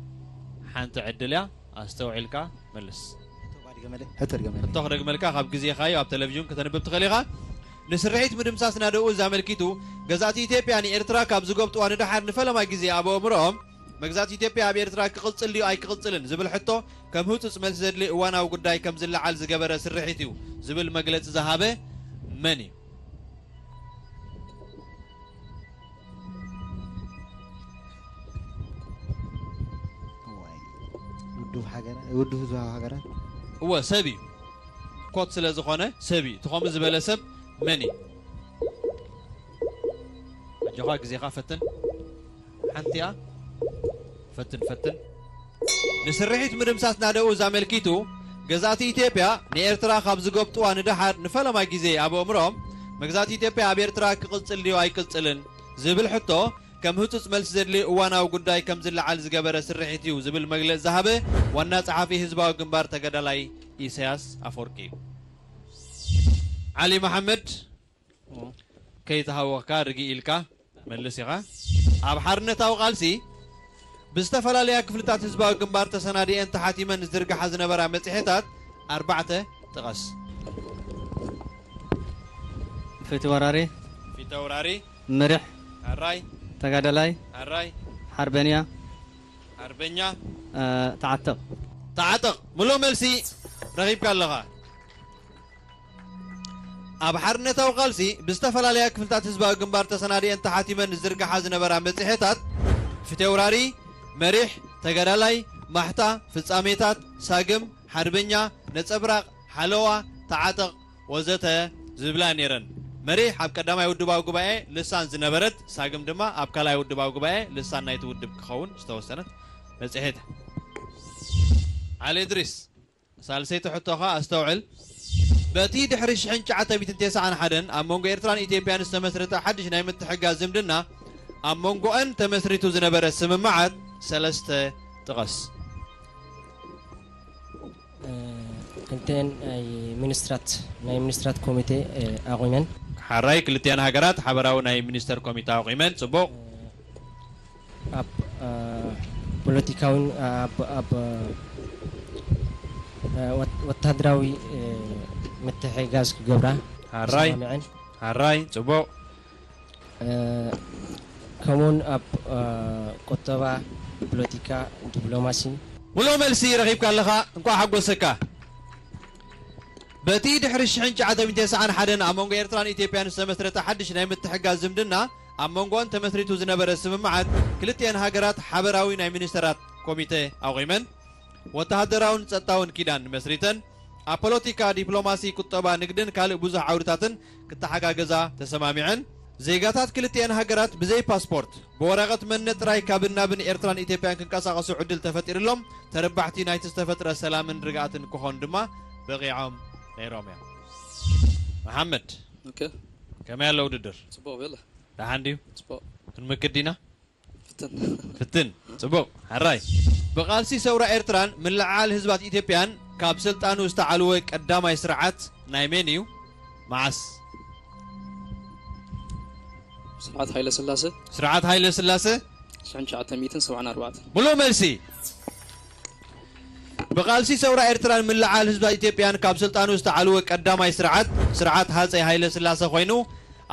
ሓንቲ ዕድል እያ፣ ኣስተውዒልካ መልስ። ሕቶ ድገመለይ፣ ሕቶ ድገመለይ። ሕቶ ክደግመልካ፣ ካብ ግዜኻ እዩ፣ ኣብ ቴሌቪዥን ከተንብብ ትኽእል ኢኻ። ንስርሒት ምድምሳስ ናደኡ ዛመልኪቱ፣ ገዛእቲ ኢትዮጵያ ንኤርትራ ካብ ዝጎብጥዋ ንደሓር ንፈለማ ግዜ ኣብ ኣእምሮኦም፣ መግዛእቲ ኢትዮጵያ ኣብ ኤርትራ ክቕጽል ድዩ ኣይክቕጽልን ዝብል ሕቶ ከም ህጹጽ መልሲ ዘድልዮ እዋናዊ ጉዳይ ከም ዝለዓል ዝገበረ ስርሒት እዩ ዝብል መግለጺ ዝሃበ መን እዩ? እዋይ። ውድብ ሃገራት፣ ውድብ ህዝባዊ ሃገራት። እወ፣ ሰብ እዩ። ኮት ስለ ዝኾነ ሰብ እዩ። እቲ ከምኡ ዝበለ ሰብ መን እዩ? ኣጆኻ፣ ግዜኻ ፈትን። ሓንቲኣ ፈትን፣ ፈትን። ንስርሒት ምድምሳስ ናደኡ ዛመልኪቱ፣ ገዛእቲ ኢትዮጵያ ንኤርትራ ካብ ዝጎብጥዋ ንደሓር ንፈለማ ግዜ ኣብ ኣእምሮኦም፣ መግዛእቲ ኢትዮጵያ ኣብ ኤርትራ ክቕጽል ድዩ ኣይቅጽልን ዝብል ሕቶ ከም ህጹጽ መልሲ ዘድልዮ እዋናዊ ጉዳይ ከም ዝለዓል ዝገበረ ስርሒት እዩ ዝብል መግለጺ ዝሃበ ዋና ጸሓፊ ህዝባዊ ግንባር ተጋዳላይ ኢሳያስ ኣፈወርቂ እዩ። ዓሊ መሓመድ፣ ከይተሃወኽካ ርግእ ኢልካ መልስ ኢኻ። ኣብ ሓርነታዊ ቃልሲ ብዝተፈላለያ ክፍልታት ህዝባዊ ግንባር ተሰናዲኤን ተሓቲመን ዝዝርግሓ ዝነበራ መጽሔታት ኣርባዕተ ጥቐስ። ፊት ወራሪ፣ ፊት ኣውራሪ፣ ምርሕ፣ ኣራይ፣ ተጋዳላይ፣ ኣራይ፣ ሓርበኛ፣ ሓርበኛ፣ እ፣ ተዓጠቕ። ተዓጠቕ። ምሉእ መልሲ ረኺብካ ኣለኻ። ኣብ ሓርነታዊ ቃልሲ ብዝተፈላለያ ክፍልታት ህዝባዊ ግንባር ተሰናዲኤን ተሓቲመን ዝዝርግሓ ዝነበራ መጽሔታት ፊት ኣውራሪ፣ መሪሕ፣ ተጋዳላይ፣ ማሕታ፣ ፍጻሜታት፣ ሳግም፣ ሓርበኛ፣ ነጸብራቕ፣ ሓለዋ፣ ተዓጠቕ ወዘተ ዝብላ ነይረን። መሪሕ ኣብ ቀዳማይ ውድባዊ ጉባኤ ልሳን ዝነበረት፣ ሳግም ድማ ኣብ ካልኣይ ውድባዊ ጉባኤ ልሳን ናይቲ ውድብ ክኸውን ዝተወሰነት መጽሔት። ዓሊ እድሪስ፣ ሳልሰይቲ ሕቶኻ ኣስተውዕል። በቲ ድሕሪ ሽሕን ትሽዓተ ሚእትን ተስዓን ሓደን ኣብ መንጎ ኤርትራን ኢትዮጵያን ዝተመስረተ ሓድሽ ናይ ምትሕግጋዝ ዝምድና፣ ኣብ መንጎኣን ተመስሪቱ ዝነበረ ስምምዓት ሰለስተ ጥቐስ። እ፣ ክልተኤን ናይ ሚኒስትራት፣ ናይ ሚኒስትራት ኮሚቴ፣ እ፣ ኣቑመን። ሓራይ፣ ክልቲኣን ሃገራት ሓበራዊ ናይ ሚኒስተር ኮሚቴ ኣቑመን። ጽቡቕ። ኣብ፣ እ፣ ፖለቲካውን ኣብ፣ ኣብ፣ እ፣ ወት-፣ ወታደራዊ፣ እ፣ ምትሕግጋዝ ክገብራ ሓራይ። ተሰማሚዐን። ሓራይ፣ ጽቡቕ። እ፣ ከምኡውን ኣብ፣ እ፣ ቁጠባ፣ ፖለቲካ፣ ዲፕሎማሲ። ሙሉእ መልሲ ረኺብካ ኣለኻ፣ እንቋዕ ሓጎሰካ። በቲ ድሕሪ ሽሕን ትሽዓተ ሚእትን ተስዓን ሓደን ኣብ መንጎ ኤርትራን ኢትዮጵያን ዝተመስረተ ሓድሽ ናይ ምትሕግጋዝ ዝምድና፣ ኣብ መንጎኣን ተመስሪቱ ዝነበረ ስምምዓት፣ ክልቲኤን ሃገራት ሓበራዊ ናይ ሚኒስተራት ኮሚተ ኣቑመን፣ ወተሃደራውን ጸጥታውን ኪዳን መስሪተን፣ ኣብ ፖለቲካ፣ ዲፕሎማሲ፣ ቁጠባ፣ ንግድን ካልእ ብዙሕ ዓውድታትን ክተሓጋገዛ ተሰማሚዐን። ዜጋታት ክልቲኤን ሃገራት ብዘይ ፓስፖርት፣ ብወረቐት መንነት ጥራይ ካብን ናብን ኤርትራን ኢትዮጵያን ክንቀሳቐሱ ዕድል ተፈጢርሎም፣ ተረባሕቲ ናይቲ ዝተፈጥረ ሰላምን ርግኣትን ክኾኑ ድማ በቒዖም ነይሮም እዮም። መሓመድ፣ ኦኬ። ከመይ ኣሎ ውድድር? ጽቡቕ ቤላ። ደሓን ድዩ? ጽቡቕ። ክንምክት ዲና? ፍትን። ፍትን። ጽቡቕ። ሕራይ። ብቓልሲ ሰውራ ኤርትራን ምልዕዓል ህዝባት ኢትዮጵያን ካብ ስልጣኑ ዝተዓልወ ቀዳማይ ስርዓት ናይ መን እዩ? መዓስ? ስርዓት ሃይለ ስላሴ። ስርዓት ሃይለ ስላሴ። ሽሕን ትሽዓተ ሚእትን ሰብዓን ኣርባዕተን። ሙሉእ መልሲ። ብቓልሲ ሰውራ ኤርትራን ምልዓል ህዝብታት ኢትዮጵያን ካብ ስልጣኑ ዝተዓልወ ቀዳማይ ስርዓት፣ ስርዓት ሃጸይ ሃይለ ስላሰ ኮይኑ፣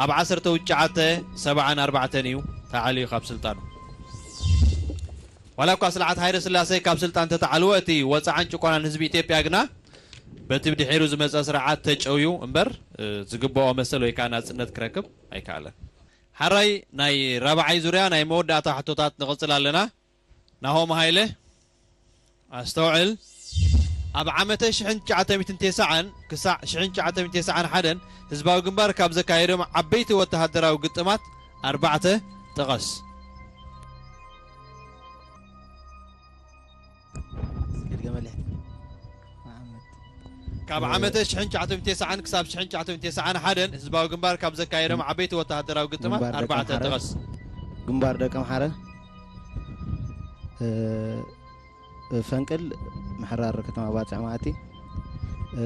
ኣብ ዓሰርተ ትሽዓተ ሰብዓን ኣርባዕተን እዩ ተዓልዩ ካብ ስልጣኑ። ዋላ እኳ ስርዓት ሃይለ ስላሰ ካብ ስልጣን ተተዓልወ፣ እቲ ወጻዓን ጭቆናን ህዝቢ ኢትዮጵያ ግና በቲ ብድሒሩ ዝመጸ ስርዓት ተጨውዩ እምበር፣ እ፣ ዝግብኦ መሰል ወይ ከዓ ናጽነት ክረክብ ኣይከኣለን። ሓራይ ናይ ራብዓይ ዙርያ ናይ መወዳእታ ሕቶታት ንቕጽል ኣለና። ናሆም ሃይለ፣ ኣስተውዕል። ኣብ ዓመተ ሽሕን ትሽዓተ ሚእትን ተስዓን ክሳዕ ሽሕን ትሽዓተ ሚእትን ተስዓን ሓደን ህዝባዊ ግንባር ካብ ዘካየዶም ዓበይቲ ወተሃደራዊ ግጥማት ኣርባዕተ ጥቐስ። ካብ ዓመተ ሽሕን ትሽዓተ ሚእትን ተስዓን ክሳብ ሽሕን ትሽዓተ ሚእትን ተስዓን ሓደን ህዝባዊ ግንባር ካብ ዘካየዶም ዓበይቲ ወተሃደራዊ ግጥማት ግንባር ደቀ ኣርባዕተ ምሓረ። ጥቐስ። ግንባር ደቀ ምሓረ፣ እ፣ ፈንቅል ምሕራር ከተማ ባጽዕ ማእቲ፣ እ፣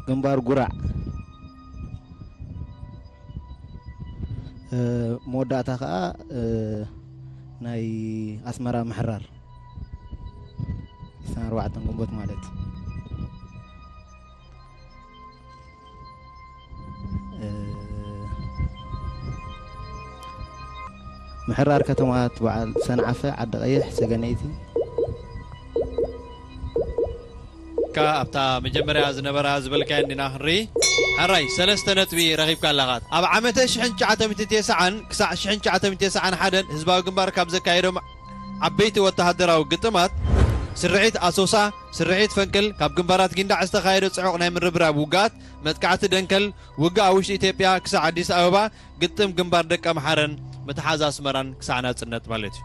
ግንባር ጉራዕ፣ እ፣ መወዳእታ ከኣ፣ እ፣ ናይ ኣስመራ ምሕራር ዕስራን ኣርባዕተን ግንቦት ማለት። እ፣ ምሕራር ከተማታት በዓል ሰንዓፈ፣ ዓዲ ቀይሕ፣ ሰገነይቲ። ካ ኣብታ መጀመርያ ዝነበራ ዝበልካየን ዲና ክንርኢ። ሓራይ ሰለስተ ነጥቢ ረኺብካ ኣለኻ። ኣብ ዓመተ ሽሕን ትሽዓተ ሚእትን ተስዓን ክሳዕ ሽሕን ትሽዓተ ሚእትን ተስዓን ሓደን ህዝባዊ ግንባር ካብ ዘካየዶም ዓበይቲ ወተሃደራዊ ግጥማት ስርሒት ኣሶሳ፣ ስርሒት ፈንቅል፣ ካብ ግንባራት ጊንዳዕ ዝተኻየደ ጽዑቕ ናይ ምርብራብ ውግኣት፣ መጥቃዕቲ ደንከል፣ ውግእ ኣብ ውሽጢ ኢትዮጵያ ክሳዕ ኣዲስ ኣበባ፣ ግጥም ግንባር ደቀ ምሓረን ምትሓዝ ኣስመራን ክሳዕ ናጽነት ማለት እዩ።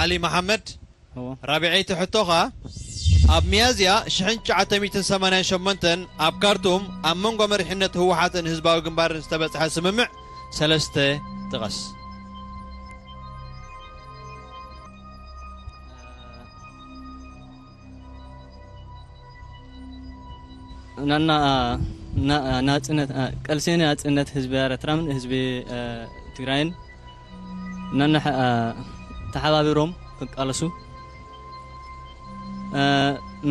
ዓሊ መሓመድ፣ እዎ። ራብዐይቲ ሕቶኻ፣ ኣብ ሚያዝያ ሽሕን ትሽዓተ ሚእትን ሰማንያን ሸሞንተን ኣብ ካርቱም ኣብ መንጎ መሪሕነት ህወሓትን ህዝባዊ ግንባርን ዝተበጽሐ ስምምዕ ሰለስተ ጥቐስ። ናና፣ ና-፣ ናጽነት፣ ቃልሲ ናጽነት ህዝቢ ኤርትራን ህዝቢ፣ እ፣ ትግራይን ናና፣ እ፣ ተሓባቢሮም ክቃለሱ፣ እ፣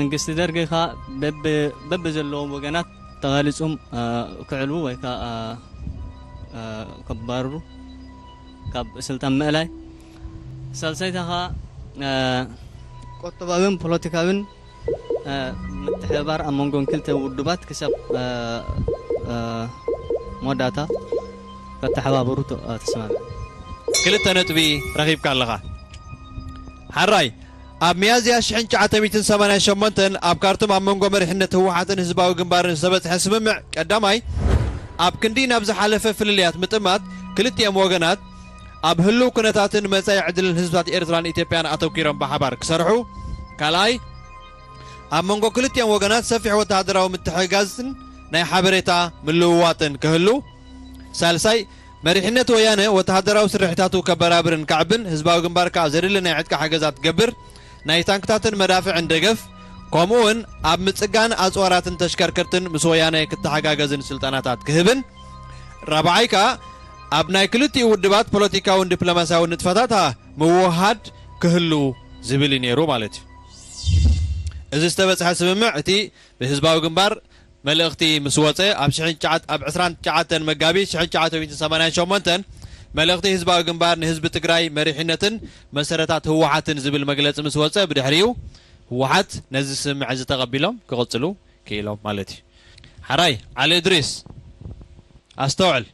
መንግስቲ ደርጊ ከኣ በብ-፣ በብዘለዎም ወገናት ተቓሊጾም፣ እ፣ ክዕልዉ ወይ ከኣ፣ እ፣ እ፣ ከባርሩ ካብ ስልጣን ምእላይ። ሳልሳይታ ከኣ፣ እ፣ ቁጠባዊን ፖለቲካዊን፣ እ፣ ምትሕብባር ኣብ መንጎን ክልተ ውድባት ክሳብ፣ እ፣ እ፣ መወዳእታ ከተሓባብሩ ተ-፣ እ፣ ተሰማምዐ። ክልተ ነጥቢ ረኺብካ ኣለኻ። ሓራይ፣ ኣብ ሚያዝያ ሽሕን ትሽዓተ ሚእትን ሰማንያን ሸሞንተን ኣብ ካርቱም ኣብ መንጎ መሪሕነት ህወሓትን ህዝባዊ ግንባርን ዝተበጽሐ ስምምዕ ቀዳማይ፣ ኣብ ክንዲ ናብ ዝሓለፈ ፍልልያት ምጥማት፣ ክልቲኦም ወገናት ኣብ ህሉው ኩነታትን መጻኢ ዕድልን ህዝብታት ኤርትራን ኢትዮጵያን ኣተኲሮም ብሓባር ክሰርሑ፣ ካልኣይ፣ ኣብ መንጎ ክልቲኦም ወገናት ሰፊሕ ወተሃደራዊ ምትሕግጋዝን ናይ ሓበሬታ ምልውዋጥን ክህሉ፣ ሳልሳይ፣ መሪሕነት ወያነ ወተሃደራዊ ስርሒታቱ ከበራብርን ከዕብን፣ ህዝባዊ ግንባር ከኣ ዘድሊ ናይ ዕጥቂ ሓገዛት ክገብር፣ ናይ ታንክታትን መዳፍዕን ደገፍ፣ ከምኡውን ኣብ ምጽጋን ኣጽዋራትን ተሽከርከርትን ምስ ወያነ ክተሓጋገዝን ስልጠናታት ክህብን፣ ራብዓይ ከኣ ኣብ ናይ ክልቲኡ ውድባት ፖለቲካውን ዲፕሎማስያውን ንጥፈታት ምውህሃድ ክህሉ ዝብል እዩ ነይሩ ማለት እዩ። እዚ ዝተበጽሐ ስምምዕ እቲ ብህዝባዊ ግንባር መልእኽቲ ምስ ወጸ፣ ኣብ ሽሕን ትሽዓተ፣ ኣብ ዕስራን ትሽዓተን መጋቢት ሽሕን ትሽዓተ ሚእትን ሰማንያን ሸሞንተን፣ መልእኽቲ ህዝባዊ ግንባር ንህዝቢ ትግራይ መሪሕነትን መሰረታት ህወሓትን ዝብል መግለጺ ምስ ወጸ፣ ብድሕሪኡ ህወሓት ነዚ ስምምዕ እዚ ተቐቢሎም ክቕጽሉ ክኢሎም ማለት እዩ። ሓራይ ዓሊ እድሪስ፣ ኣስተውዕል።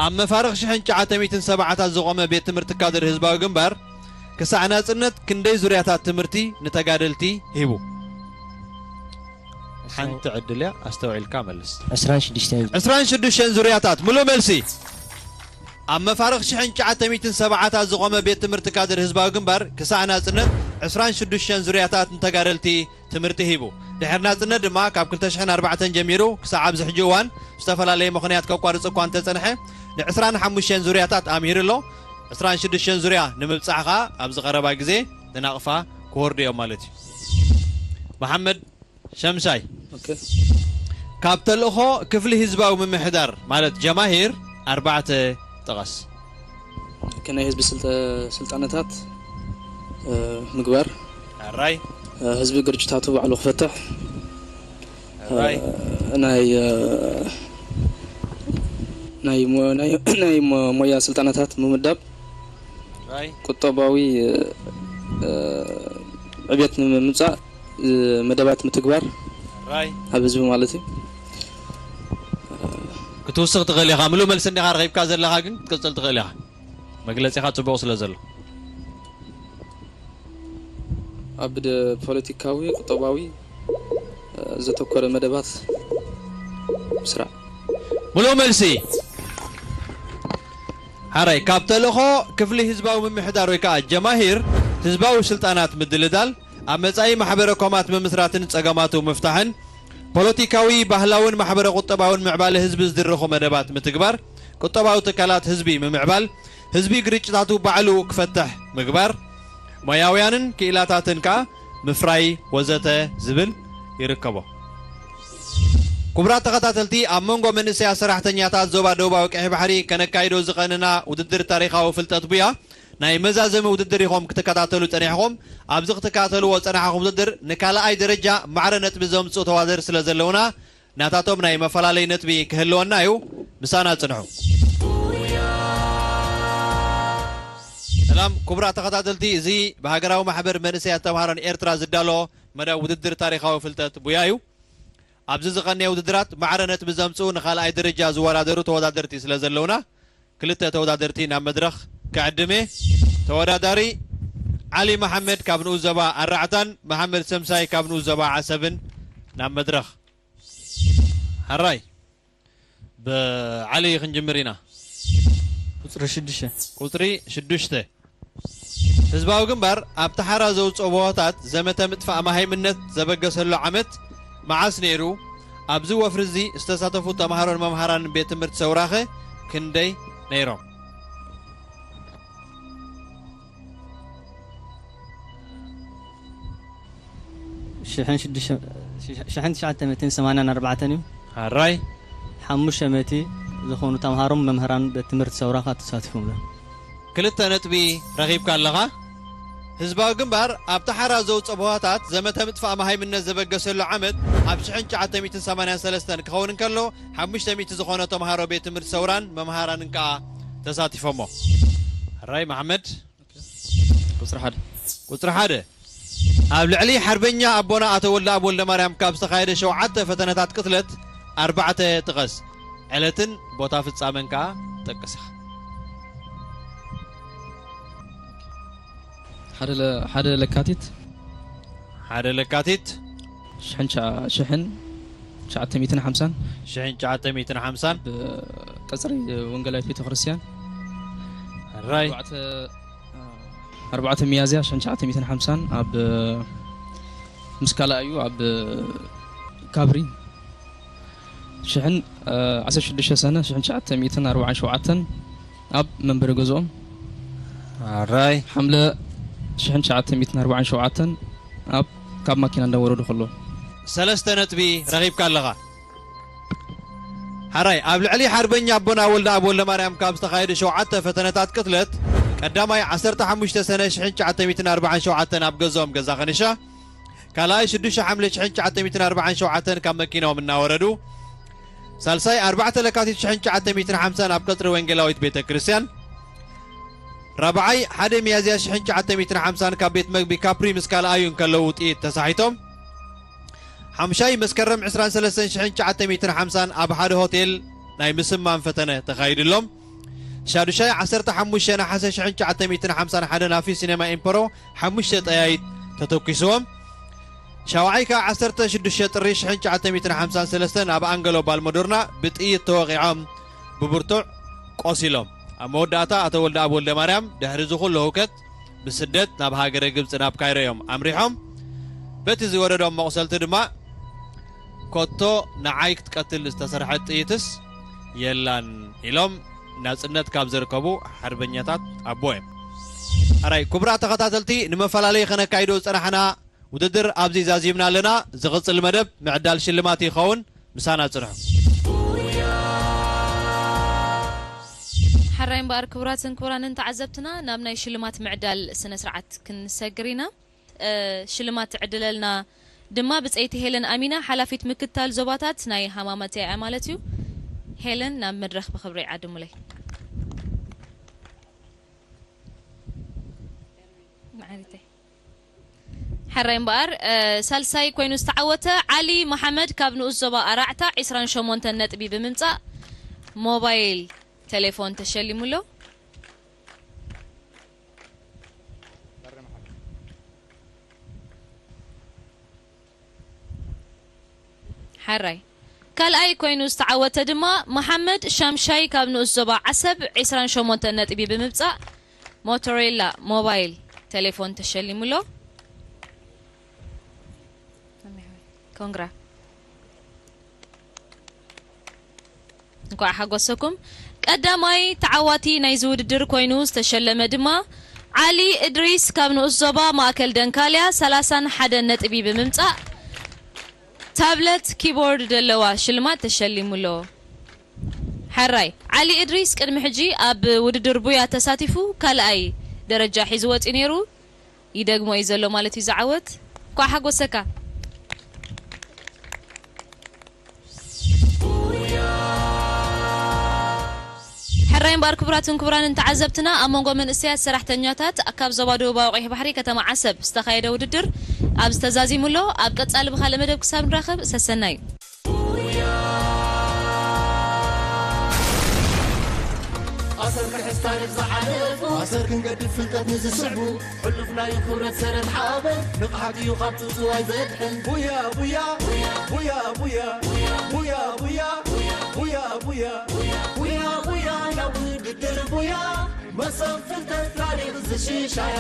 ኣብ መፋርቕ ሽሕን ትሽዓተ ሚእትን ሰብዓታት ዝቖመ ቤት ትምህርቲ ካድር ህዝባዊ ግንባር ክሳዕ ናጽነት ክንደይ ዙርያታት ትምህርቲ ንተጋደልቲ ሂቡ? ሓንቲ ዕድል እያ፣ ኣስተውዒልካ መልስ። ዕስራን ሽዱሽተን። ዕስራን ሽዱሽተን ዙርያታት፣ ምሉእ መልሲ። ኣብ መፋርቕ ሽሕን ትሽዓተ ሚእትን ሰብዓታት ዝቖመ ቤት ትምህርቲ ካድር ህዝባዊ ግንባር ክሳዕ ናጽነት ዕስራን ሽዱሽተን ዙርያታት ንተጋደልቲ ትምህርቲ ሂቡ። ድሕሪ ናጽነት ድማ ካብ ክልተ ሽሕን ኣርባዕተን ጀሚሩ ክሳዕ ኣብዚ ሕጂ እዋን ብዝተፈላለየ ምኽንያት ከቋርጽ እኳ እንተጸንሐ፣ ንዕስራን ሓሙሽተን ዙርያታት ኣምሂሩ ኣሎ። ዕስራን ሽዱሽተን ዙርያ ንምብጻሕ ከኣ ኣብዚ ቀረባ ግዜ ንናቕፋ ክወርዱ እዮም ማለት እዩ። መሓመድ ሸምሻይ፣ ኦኬ። ካብ ተልእኾ ክፍሊ ህዝባዊ ምምሕዳር ማለት ጀማሂር ኣርባዕተ ጥቐስ። ከናይ ህዝቢ ስልጠ- ስልጠነታት እ፣ ምግባር፣ ሕራይ እ፣ ህዝቢ ግርጭታቱ ባዕሉ ክፈትሕ፣ እ፣ ሕራይ ናይ እ፣ ናይ ሞ- ናይ ናይ ሞ- ሞያ ስልጠናታት ምምዳብ፣ ሕራይ ቁጠባዊ እ፣ እ፣ ዕቤት ንምምፃእ እ፣ መደባት ምትግባር ሕራይ ኣብ ህዝቢ ማለት እዩ። ክትውስኽ ትኽእል ኢኻ። ምሉእ መልሲ እንዲኻ ረኺብካ ዘለኻ ግን ክትቅጽል ትኽእል ኢኻ። መግለጺኻ ጽቡቕ ስለ ዘሎ። ኣብ ደ- ፖለቲካዊ፣ ቁጠባዊ እ፣ ዘተኮረ መደባት ምስራዕ። ምሉእ መልሲ። ሓራይ ካብ ተልእኾ ክፍሊ ህዝባዊ ምምሕዳር ወይ ከዓ ጀማሂር ህዝባዊ ስልጣናት ምድልዳል ኣብ መጻኢ ማሕበረ ኮማት ምምስራትን ጸገማቱ ምፍታሕን ፖለቲካዊ፣ ባህላውን ማሕበረ ቁጠባውን ምዕባለ ህዝቢ ዝድርኹ መደባት ምትግባር፣ ቁጠባዊ ትካላት ህዝቢ ምምዕባል፣ ህዝቢ ግርጭታቱ ባዕሉ ክፈትሕ ምግባር፣ ሞያውያንን ክኢላታትን ከኣ ምፍራይ ወዘተ ዝብል ይርከቦ። ክቡራት ተኸታተልቲ፣ ኣብ መንጎ መንእሰያት ሰራሕተኛታት ዞባ ደቡባዊ ቀይሕ ባሕሪ ከነካይዶ ዝቐንና ውድድር ታሪኻዊ ፍልጠት ቡያ ናይ መዛዘሚ ውድድር ኢኹም ክትከታተሉ ጸኒሕኹም። ኣብዚ ክትከታተልዎ ጸናሕኹም ውድድር ንካልኣይ ደረጃ ማዕረ ነጥቢ ዘምጽኡ ተዋደር ስለ ዘለውና ናታቶም ናይ መፈላለይ ነጥቢ ክህልወና እዩ። ምሳና ጽንሑ። ሰላም ክቡራት ተኸታተልቲ፣ እዚ ብሃገራዊ ማሕበር መንእሰያት ተምሃሮን ኤርትራ ዝዳሎ መደብ ውድድር ታሪኻዊ ፍልጠት ቡያ እዩ። ኣብዚ ዝቐነየ ውድድራት ማዕረ ነጥቢ ዘምጽኡ ንኻልኣይ ደረጃ ዝወዳደሩ ተወዳደርቲ ስለ ዘለውና ክልተ ተወዳደርቲ ናብ መድረኽ ክዕድም እየ። ተወዳዳሪ ዓሊ መሓመድ ካብ ንኡስ ዞባ ኣራዕታን መሓመድ ሰምሳይ ካብ ንኡስ ዞባ ዓሰብን ናብ መድረኽ። ሕራይ ብዓሊ ክንጅምር ኢና። ቁፅሪ ሽዱሽተ ቁፅሪ ሽዱሽተ። ህዝባዊ ግንባር ኣብቲ ሓራ ዘውፅኦ ቦታታት ዘመተ ምጥፋእ መሃይምነት ዘበገሰሉ ዓመት መዓስ ነይሩ? ኣብዚ ወፍሪ እዚ ዝተሳተፉ ተምሃሮን መምሃራንን ቤት ትምህርቲ ሰውራኸ ክንደይ ነይሮም? ሽሕን ሽዱሽተ- ሽሕን ትሽዓተ ሚእትን ሰማንያን ኣርባዕተን እዩ። ሕራይ ሓሙሽተ ሚእቲ ዝኾኑ ተምሃሮን መምህራን ቤት ትምህርቲ ሰውራኻ ተሳቲፎም እዮም። ክልተ ነጥቢ ረኺብካ ኣለኻ። ህዝባዊ ግንባር ኣብቲ ሓራ ዘውፅኦ ቦታታት ዘመተ ምጥፋእ መሃይምነት ዘበገሰሉ ዓመት ኣብ ሽሕን ትሽዓተ ሚእትን ሰማንያን ሰለስተን ክኸውን እንከሎ ሓሙሽተ ሚእቲ ዝኾነ ተምሃሮ ቤት ትምህርቲ ሰውራን መምሃራንን ከኣ ተሳቲፎሞ። ሕራይ መሓመድ ቁፅሪ ሓደ ቁፅሪ ሓደ። ኣብ ልዕሊ ሓርበኛ ኣቦና ኣቶ ወልደኣብ ወልደማርያም ካብ ዝተኻየደ ሸውዓተ ፈተነታት ቅትለት ኣርባዕተ ጥቀስ። ዕለትን ቦታ ፍጻመን ከኣ ጠቅስ ኢኻ። ሓደ ለ- ሓደ ለካቲት ሓደ ለካቲት ሽሕን ትሽዓ- ሽሕን ትሽዓተ ሚእትን ሓምሳን ሽሕን ትሽዓተ ሚእትን ሓምሳን ብቀፅሪ ወንጌላዊት ቤተክርስትያን ሕራይ ኣርባዕተ ኣርባዕተ ሚያዝያ ሽሕን ትሽዓተ ሚእትን ሓምሳን ኣብ ምስ ካልኣዩ ኣብ ካብሪ ሽሕን ዓሰርተ ሽዱሽተ ሰነ ሽሕን ትሽዓተ ሚእትን ኣርባዓን ሸውዓተን ኣብ መንበሪ ገዝኦም ሕራይ ሓምለ ሽሕን ትሽዓተ ሚእትን ኣርባዓን ሸውዓተን ኣብ ካብ ማኪና እንዳወረዱ ከለዉ ሰለስተ ነጥቢ ረኺብካ ኣለኻ። ሕራይ ኣብ ልዕሊ ሓርበኛ ኣቦና ወልደኣብ ወልደማርያም ካብ ዝተኻየደ ሸውዓተ ፈተነታት ቅትለት ቀዳማይ ዓሰርተ ሓሙሽተ ሰነ ሽሕን ትሽዓተ ሚእትን ኣርባዓን ሸውዓተን ኣብ ገዝኦም ገዛ ከንሻ፣ ካልኣይ ሽዱሽተ ሓምለ ሽሕን ትሽዓተ ሚእትን ኣርባዓን ሸውዓተን ካብ መኪናኦም እናወረዱ፣ ሳልሳይ ኣርባዕተ ለካቲት ሽሕን ትሽዓተ ሚእትን ሓምሳን ኣብ ቀፅሪ ወንጌላዊት ቤተ ክርስቲያን፣ ራብዓይ ሓደ ሚያዝያ ሽሕን ትሽዓተ ሚእትን ሓምሳን ካብ ቤት መግቢ ካፕሪ ምስ ካልኣዩ እንከለዉ ጥይት ተሳሒቶም፣ ሓምሻይ መስከረም ዕስራን ሰለስተን ሽሕን ትሽዓተ ሚእትን ሓምሳን ኣብ ሓደ ሆቴል ናይ ምስማም ፈተነ ተኻይድሎም። ሻዱሻይ ዓሰርተ ሓሙሽተ ነሓሰ ሽሕን ትሽዓተ ሚእትን ሓምሳን ሓደ ናፊ ሲኔማ ኢምፐሮ ሓሙሽተ ጠያይት ተተኲስዎም። ሻውዓይ ከኣ ዓሰርተ ሽዱሽተ ጥሪ ሽሕን ትሽዓተ ሚእትን ሓምሳን ሰለስተን ኣብ ኣንገሎ ባልመዶርና ብጥይት ተወቒዖም ብብርቱዕ ቆሲሎም። ኣብ መወዳእታ ኣቶ ወልደኣብ ወልደማርያም ድሕሪ እዚ ኩሉ ህውከት ብስደት ናብ ሃገረ ግብጺ ናብ ካይሮ እዮም ኣምሪሖም። በቲ ዝወረዶም መቑሰልቲ ድማ ኮቶ ንዓይ ክትቀትል ዝተሰርሐት ጥይትስ የላን ኢሎም ናጽነት ካብ ዘርከቡ ሓርበኛታት ኣቦ እዮም። ኣራይ ክቡራት ተኸታተልቲ ንመፈላለዪ ከነካይዶ ዝጸናሕና ውድድር ኣብዚ ዛዚምና ኣለና። ዝቕጽል መደብ ምዕዳል ሽልማት ይኸውን። ምሳና ጽንሑ። ሕራይ እምበኣር ክቡራትን ክቡራንን ተዓዘብትና፣ ናብ ናይ ሽልማት ምዕዳል ስነ ስርዓት ክንሰግር ኢና። ሽልማት ትዕድለልና ድማ ብጸይቲ ሄለን ኣሚና፣ ሓላፊት ምክታል ዞባታት ናይ ሃማመተያ ማለት እዩ። ሄለን፣ ናብ መድረኽ ብኽብሪ ዓድሙለይ። ሕራይ እምበኣር ሳልሳይ ኮይኑ ዝተዓወተ ዓሊ መሓመድ ካብ ንኡስ ዞባ ኣራዕታ ዕስራን ሸሞንተን ነጥቢ ብምምፃእ ሞባይል ቴሌፎን ተሸሊሙሎ። ሕራይ ካልኣይ ኮይኑ ዝተዓወተ ድማ መሓመድ ሻምሻይ ካብ ንኡስ ዞባ ዓሰብ ዕስራን ሸሞንተን ነጥቢ ብምብፃእ ሞቶሬላ ሞባይል ቴሌፎን ተሸሊሙሎ። ኮንግራ። እንኳዕ ሓጎሰኩም። ቀዳማይ ተዓዋቲ ናይዚ ውድድር ኮይኑ ዝተሸለመ ድማ ዓሊ እድሪስ ካብ ንኡስ ዞባ ማእከል ደንካልያ ሰላሳን ሓደን ነጥቢ ብምምፃእ ታብለት ኪቦርድ ዘለዋ ሽልማት ተሸሊሙሎ። ሕራይ ዓሊ እድሪስ ቅድሚ ሕጂ ኣብ ውድድር ቡያ ተሳቲፉ ካልኣይ ደረጃ ሒዙ ወፂኡ ነይሩ። ይደግሞ እዩ ዘሎ ማለት እዩ ዝዓወት። እንኳዕ ሓጎሰካ። ሕራይ እምበኣር ክቡራትን ክቡራንን ተዓዘብትና፣ ኣብ መንጎ መንእሰያት ሰራሕተኛታት ካብ ዞባ ደቡባዊ ቀይሕ ባሕሪ ከተማ ዓሰብ ዝተኻየደ ውድድር ኣብዚ ተዛዚሙ ኣሎ። ኣብ ቀጻሊ ብኻልእ መደብ ክሳብ ንራኸብ ሰሰናዩ። ኣሰር ክሕዝ ታሪኽ ዝሓለፉ ኣሰር ክንገድፍ ፍልጠት ንዝስዕቡ ሕሉፍ ናይ ክብረት ሰረት ሓበን ንቕሓት እዩ ካብ ጽውጽዋይ ዘድሕን ቡያ ቡያ ቡያ ቡያ ቡያ ቡያ ቡያ ቡያ ቡያ ቡያ ናብ ውድድር ቡያ መሰብ ፍልጠት ታሪኽ ዝሽሻያ